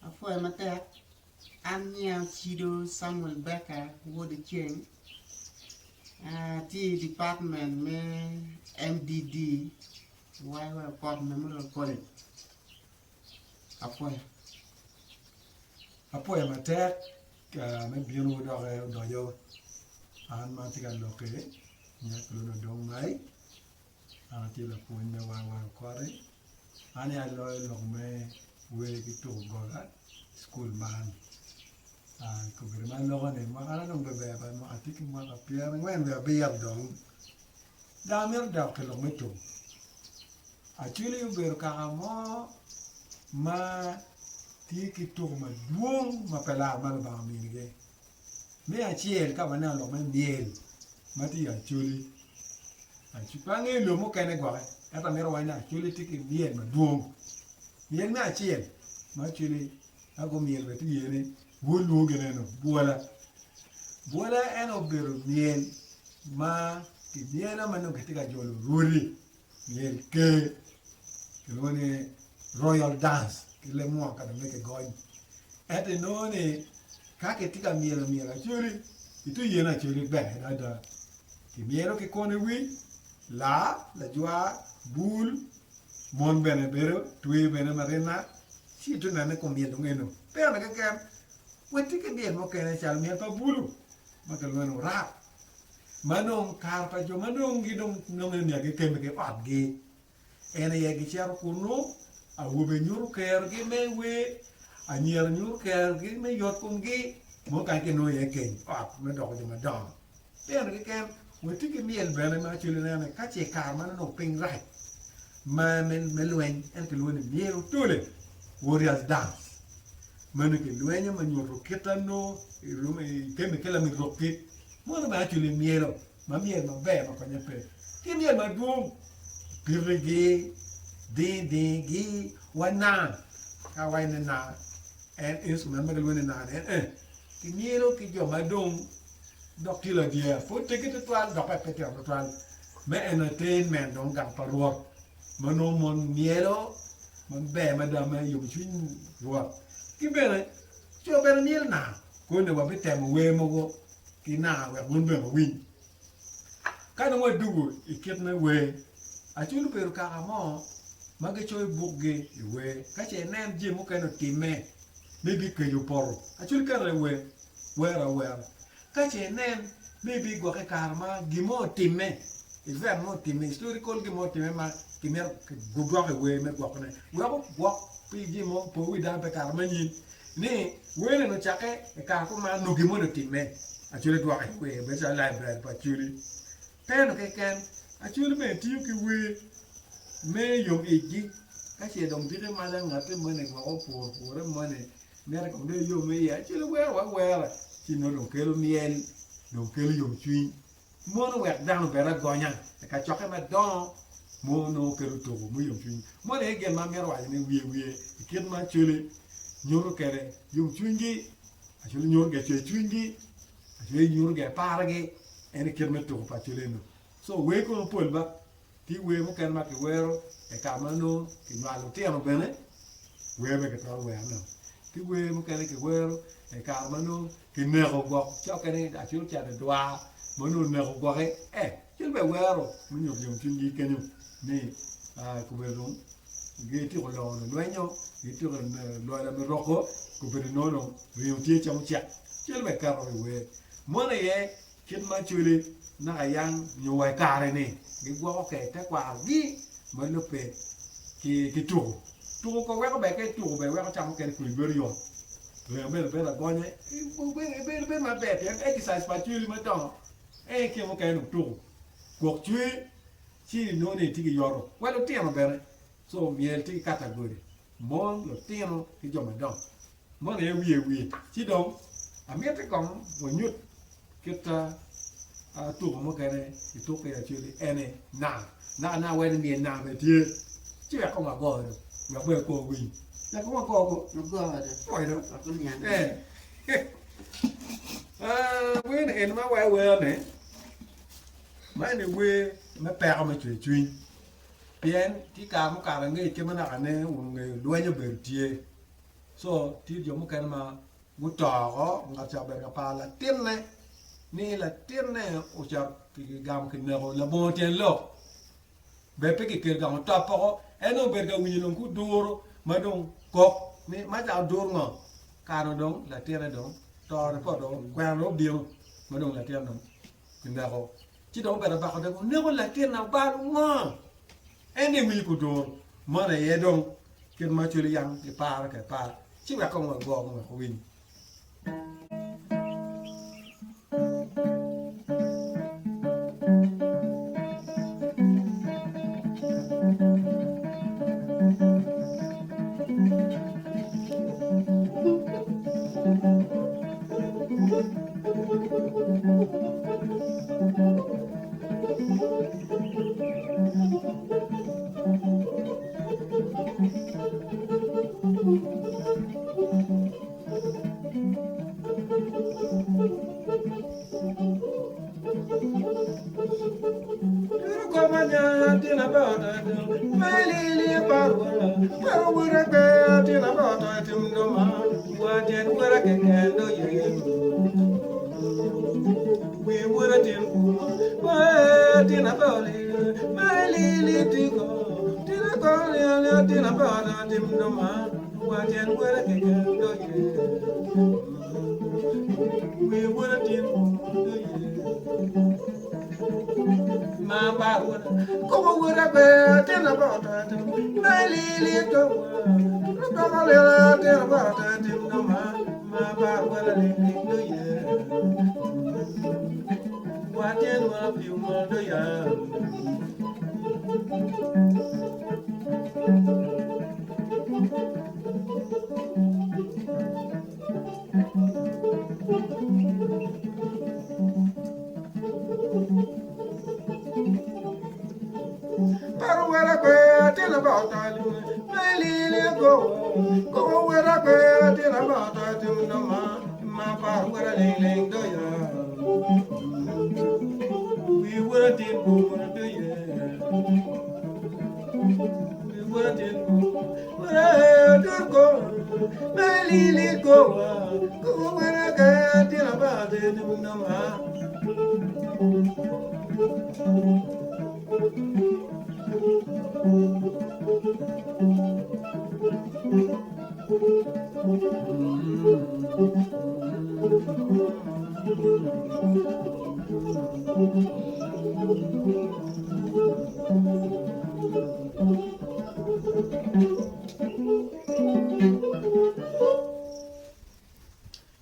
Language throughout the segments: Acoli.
Apwoyo matek, an nyinga Ocido Samuel Becker wod Oceng, atye i department me MDD YYO Okot Memorial College. Apwoyo. Apwoyo matek me bino dok odoco an ma atye ka lok-ki nyinga kilwongo ni Odong Mai an atye lapwony me YYO Okot-ti an aye aloyo lok me wer ki tuko goga i cukul man kabedo ma aloko ni mwakana dong pe ber ba mwaka atye ki mwaka pyerangwen wiye abiro dong dong amito dok i lok me tuko. Acholi obedo kaka mo ma tye ki tuko madwong ma pe lar ma Lubanga ominigi. Me acel ka waneno lok me myel ma tye i Acholi, pe angeyo lobo mukene gwoki ento amito waco ni Acholi tye ki myel madwong. Myel me acel ma Acholi ka gumyelo bene tye iye ni wod lwongo gin eno bwola. Bwola en obedo myel ma kimyelo ma nongo kitye ka jolo rwodi. Myel ker kilwongo ni royal dance ki leb ngo ka dong me kigony ento inongo ni ka kitye ka myelo myel acholi itye ye ni acholi ber adada kimyelo ki kono i wic laa lajwa bul mon bene bedo tweyo bene marina ci itye nene kom myel dong eno pe eno keken watye ki myel mukene calo myel pa bulu ma kilwongo ni orap Ma dong kare pa jo ma dong gidong nongo ni myero gikemme ki otgi, en aye gicito kunnu, awobe nyuto kerogi me wer, anyira nyuto kerogi me yot komgi, mogo kany kinongo iye keny ot me doko jo madongo. Pien keken, watye ki myel bene ma acwali neno ni ka ce kare ma nongo piny rac ma me lweny, ento kilwongo ni myel otole, warriors dance. Meno kilwenyo me nyuto kite nongo ikemme ki lamit rokki. Mono bene acwali myelo ma myel maber ma konye pe ki myel madwong pikigi dingdingi wa naa ka awaco ni naa en instrument ma kilwongo ni naa ni en eni kimyelo ki jo ma dong dok tye ladyer pud tegi tutwal dok bene pe tino tutwal me entertainment dong gang pa Rwot ma nongo mon myelo maber mada me yomo cwiny Rwot ki bene co bene myelo naa. Koni wabitemo wer mogo ki nanga wek wun bene wuwiny. Ka dong wadwogo i kit me wer, Acholi obedo kaka mo ma gicoyo bukgi i wer. Ka ce inen jami mukene otimme, maybe kec opoto, Acholi keto i wer, wero awera. Ka ce inen maybe gwok i kare ma gin mo otimme, event mo otimme, historical gin mo otimme ma kimito gudwoko i wer me gwokone, wek ogwok pi jami mo opo wi dano pi kare manyen. Ni, wer eni ocakke i kare kuman nongo gin moni otimme, Acholi dwoko i wer bedo calo library pa Acholi. Pe eno keken, Acholi bene tiyo ki wer me yom icgi ka ce dong diki maca ngatti moni gwok opur pure moni mito kong dong eyom iye, Acholi wero wa awera ci nongo dong kelo myel dong kelo yomcwiny. Mono wek dano obed agonya i kacokke madongo ma onongo kelo tuko me yomcwiny. Mono aye gin ma amito waco ni wiye wiye i kit ma Acholi nyuto kwede yomcwinygi, Acholi nyuto gire cwercwinygi, Acholi nyuto gire pargi, en i kit me tuko pa Acholi eno. So wer kono pol ba, tye wer mukene ma kiwero i kare ma nongo kinywalo lutino bene, wer bene kitwero werone. Tye wer mukene kiwero i kare ma nongo Kineko gwok ca okene acwalo ocito i dwar. Ma onongo oneko gwoki, eh, cel bene wero me nyuto yomcwinygi kenyo ni kobedo dong gityeko loyo lwenyo, gityeko loyo lameroko, kobedo nongo dong ringo tye cam ocek, cel bene keto i wer. Meno aye kit ma Acholi naka yang nyo wa i kare-ni gigwoko kwede tekwarogi ma lubbe ki tuko. Tuko ko weko ber ka ituko ber weko ca mukene komi bedo yot, ringo bene bedo agonya, bedo bedo maber pien exercise pa acwali madongo en aye kine mukene dong tuko gwok cwer ci inongo ni itye ki yoto wa lutino bene so myel tye ki category mon, lutino ki jo madongo meno aye wiye wiye ci dong amiti kong wanyut Kit tuko mukene i tuk i Acholi ene nanga. Naka nanga weko ni myel nanga bene tye. Ci wek kong wago do. Wek bene kor winy. Wek kong wago ko. Wago do. Pwoyo do. Wek oniang. Eh. Wer ni eni ma wa wer ni ma eni wer me peko me cwer cwiny pien tye kare mukato angec kit ma naka ne wun wungeyo lweny obedo tye so tye jo mukene ma Guto oko, ngat ca obedo ka paro latinne ni latinne ocito kigamo kineko labongo tyen lok. Ber pe kikelo gang otop oko, en dong obedo ka winyo dong kuduro ma dong kok ni maca odur ngo? Kare dong latinne dong tone pe odong, kwena dong obino ma dong latinne dong kineko. Ci dong obedo bako doge, oneko latinna obalo ngo? En dong ewinyo kuduro, meno aye dong kit ma cwiny yam giparo kwede par. Ci wek kong wago wek owiny.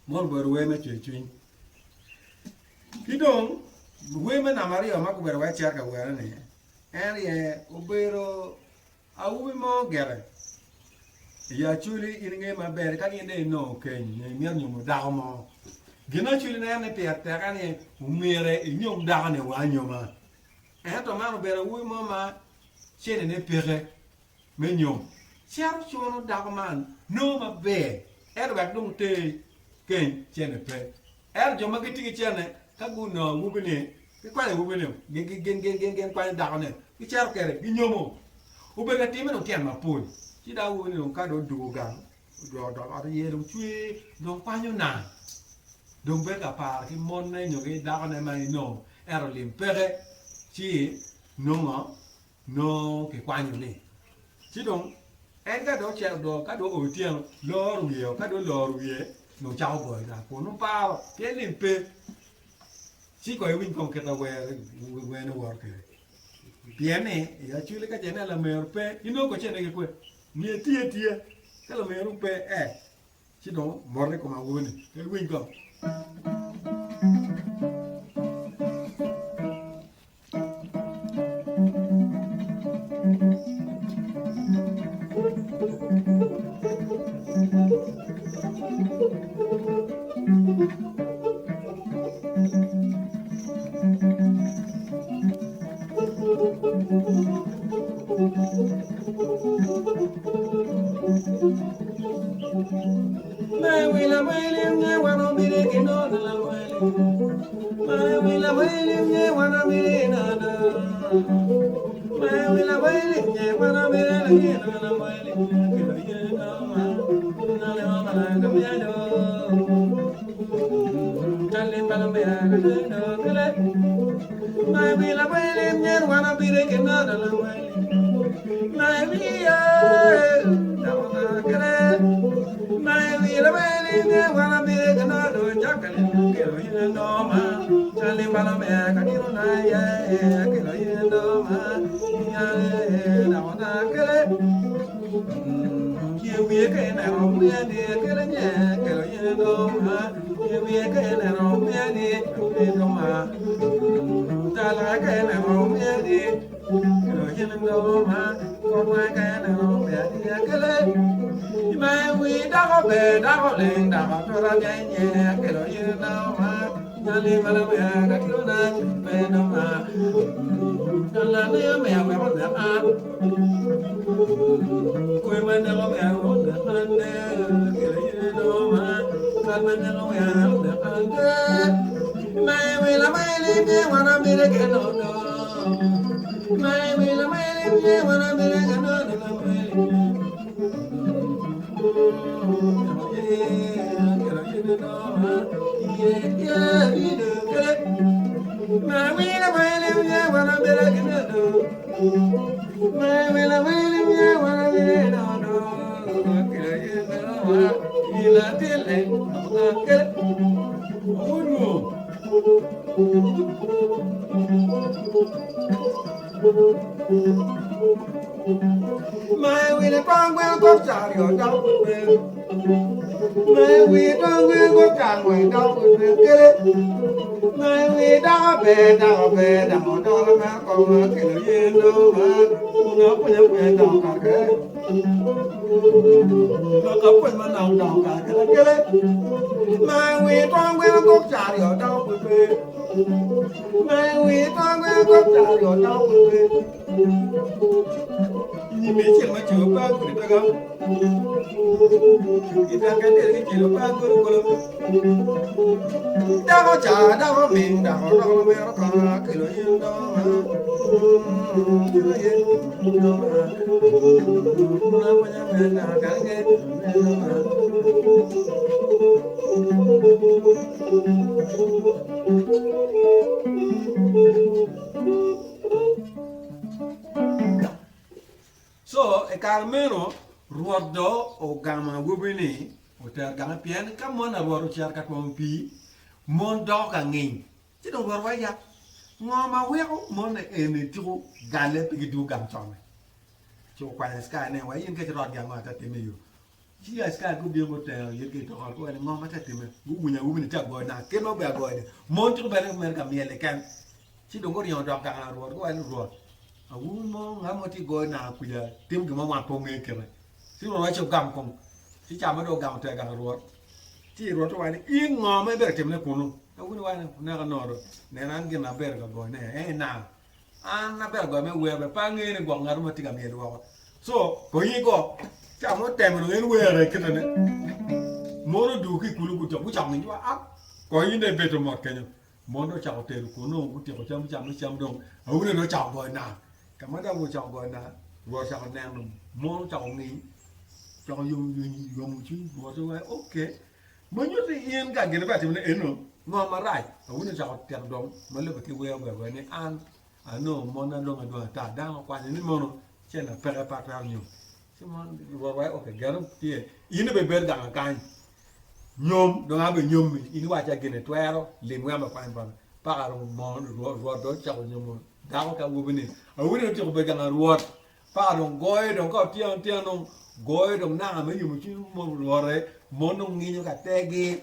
Man obedo wer me cwercwiny. Ki dong wer me namba aryo ma gubedo wai cito ka were-ni en aye obedo awobi mo gire i Acholi in ingeyo maber ka in dong inongo keny nyo imito nyomo dako mo gin ma Acholi neno ni pire tek en aye omyero inyom dako-ni wa anyoma ento man obedo awobi mo ma cente-ne peke me nyom cito cuno dako man nongo maber ento wek dong oter keny cente pe. Ento jo ma gitye ki cente ka gunongo awobi-ni gikwanyo awobi-ni gin kwanyo dako-ni gicito kwede ginyomo. Obedo ka timme dong tyen mapol ci dong awobi-ni dong ka dong odwogo gang odwogo dok ot iye dong cwer dong kwanyo nang. Dong bedo ka paro ki monne nyo ki dakone ma inongo ento lim peke ci nongo nongo kikwanyo ni. Ci dong en ka dong ocito dong ka dong oo otyeno loro wiye o ka dong oloro wiye nongo cako goyo nanga kun nongo paro pien lim pe. Ci kong iwiny kong kit ma wer-ni woto kwede. Pien ni i Acholi ka ce ineno lamero pe inongo kong cente ki kwe myero iti atiya ka lamero pe ee Ci dong moto i kom awobi-ni. Pe iwiny kong. Co i kare meno Rwot dong ogamo awobi-ni otero gange, pien ka mon a Rwot ocito ka twomo pii, mon doko ka nginy. Ci dong Rwot owaco ya, Ngo ma weko mon eni tuko galle pe gidwogo gang con-ni? Ci okwanyo askari-ne wa in ka ci rotgi ango ata timme yo? Ci askari gubino gutero yet ki i tok ot guwaco ni ngo ma tye ka timme? Guwinyo awobi-ni tye ka goyo nanga kit ma obedo ka goyo-ni mon tuko bene mere ka myel keken. Ci dong guringo odok gang a Rwot guwaco ni Rwot, awobi mo ngat mo tye ka goyo nanga kuca timo gin mo wan pe wangeyo kite. Ci Rwot owaco ci ogam kong. Ci ca ma dong ogamo otero gang a Rwot ci Rwot owaco ni in ngo ma ibedo ka timone kunu? Awobi-ni owaco ni naka nono nen an gin ma abedo ka goyone en aye nanga. An aber goyo me wer bene pe angeyo ni gwok ngat mo tye ka myel woko. So, kong in igo. Ca mo otemo dong en were kite ne. Mon odugo ki i kulu gucok gucako nginyo wa ah kong in dong ibedo mot kenyo. Mon dong ocako tedo kunu gutyeko cam gucamo cam dong awene dong ocako goyo nanga. Ka ma dong ocako goyo nanga, Rwot ocako neno mon ocako nginy, ocako yomo cwiny Rwot owaco okay. Ma nyuto ni in ka gin ibedo ka timone eno, ngo marac? Awinyo ocako tito dong ma lubbe ki wer ogoyo ni an anongo monna dong adwong ata, dano okwanyo ni mono cente peke pe atwero nyom. Ci mon rwot waco ok geno tye in dong ibedo gang kany nyom dong an bene nyommi in iwacca gin itwero lim wek an akwany bota paka dong mon rwot dong ocako nyomo dako ki awobi ni awobi ni otyeko bedo gang rwot Paka dong goyo dong ka otyeno otyeno dong goyo dong nanga me yomo cwiny rwote mon dong nginyo ka tegi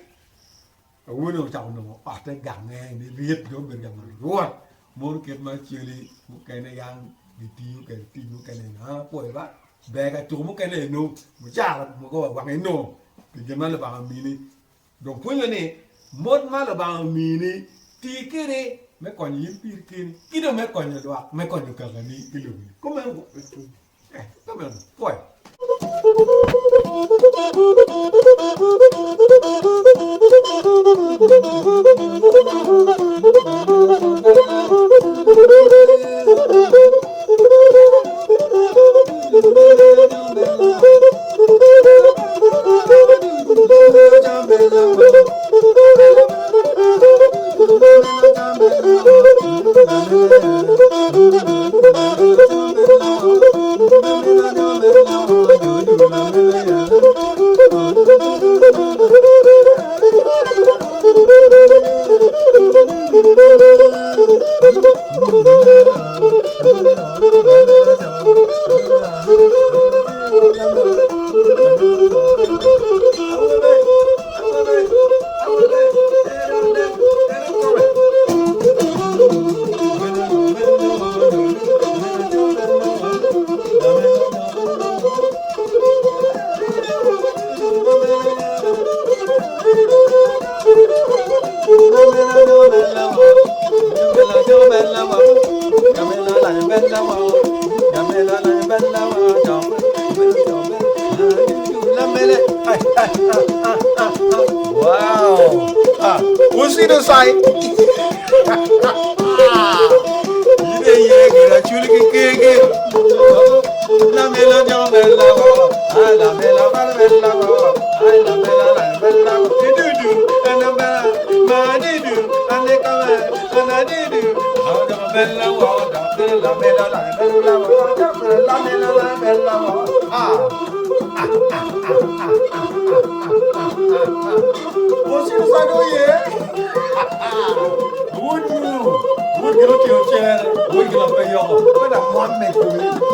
awobi dong ocako nongo otte gange ni ryet dong obedo gang rwot mono kit ma celi mukene yang gitiyo kwede tic mukene ni an apwoyo ba ber ka tuko mukene inongo mucara mogo wa wange inongo pi gin ma Lubanga omini Dong pwonyo ni mot ma Lubanga omini, ti kwede me konyo in piri keni ki dong me konyo lwak, me konyo kakani ki loboni. Kumeno go? Eh, kumeno. Pwoyo. Wow! Ah, wucido sai. Ine ye gira chuli ki kege. La mela jo bella wo. Ah, la mela ba bella wo. Ah, la mela la bella wo. Du du, ana ba, ma di du, ane ka ma, ana di du. Ah, jo bella wo, da bella mela la bella wo, da bella mela la bella wo. Ah. Wucito sai dong iye. Wun nyo, wun gin otingo cere, wun gin pe yoko. Wun amon me kumi.